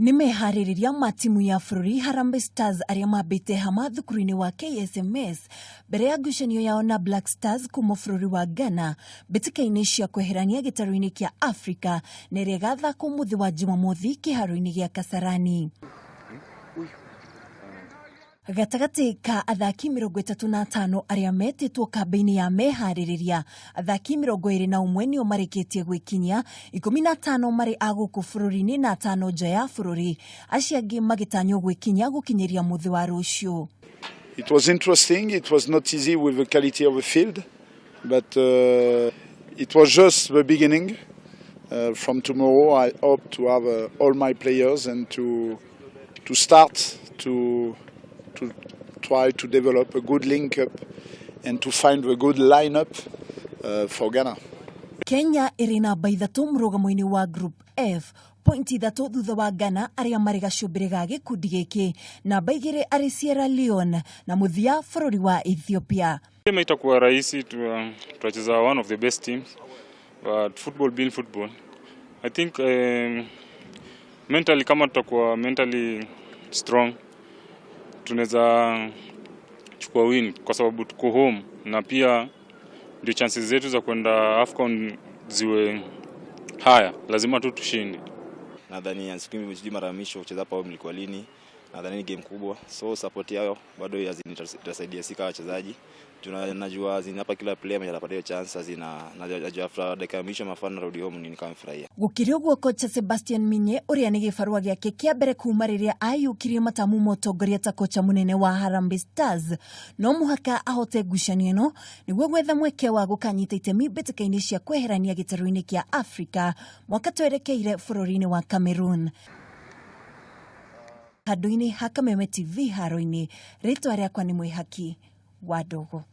Nĩ meharĩrĩria ma timu ya bũrũri Harambee Stars arĩa mambĩte hama thukuru-inĩ wa KSMS mbere ya ngucanio yao na Black Stars kuma bũrũri wa Ghana mbĩtĩka-inĩ cia kweherania gĩtarũ-inĩ kĩa Afrika na ĩrĩa ĩgathakwo mũthĩ wa Jumamothi kĩharo-inĩ gĩa Kasarani. Gatagatĩ ka athaki 35 arĩa metĩtwo kambĩ-inĩ ya meharĩrĩria, athaki 21 nĩo marĩkĩtie gwĩkinyia, 15 marĩ a gũkũ bũrũri-inĩ na atano nja ya bũrũri, acio angĩ magĩtanywo gwĩkinyia gũkinyĩria mũthĩ wa rũciũ. It was interesting. It was not easy with the quality of the field, but it was just the beginning. From tomorrow, I hope to have all my players and to start to try to develop a good link up and to find a good lineup for Ghana. Kenya ĩrĩ namba 3 mũrũgamo-inĩ wa Group F, pointi 3 thutha wa Ghana arĩa marĩ gacũmbĩrĩ ga gĩkundi gĩkĩ, namba 2 arĩ Sierra Leone na mũthia bũrũri wa Ethiopia. Game itakuwa rahisi, tutacheza one of the best teams, but football being football, I think mentally, kama tutakuwa mentally strong, tunaweza chukua win kwa sababu tuko home na pia ndio chances zetu za kwenda AFCON ziwe haya, lazima tu tushinde. Nadhani siku sijui mara ya mwisho kucheza hapa mlikuwa lini. Nadhani ni game kubwa, so support yao bado itasaidia sisi kama wachezaji. Tunajua zina hapa kila player mwenye anapata hiyo chance zina, najua after dakika ya mwisho mafans narudi home ni kama furahia. Gũkĩrĩ ũguo, kocha Sebastian Minye ũrĩa nĩ gĩbarũa gĩake kĩa mbere kuma rĩrĩa ayũkirie matamu ma ũtongoria ta kocha mũnene wa Harambee Stars, no mũhaka ahote ngucanio ĩno nĩguo gwetha mweke wa gũkanyita itemi mbĩtĩka-inĩ cia kweherania gĩtarũ-inĩ kĩa Afrika mwaka twerekeire bũrũri-inĩ wa Cameroon. Handũ-inĩ ha Kameme TV haro-inĩ, rĩtwa rĩakwa nĩ Mwĩhaki wa Ndogo.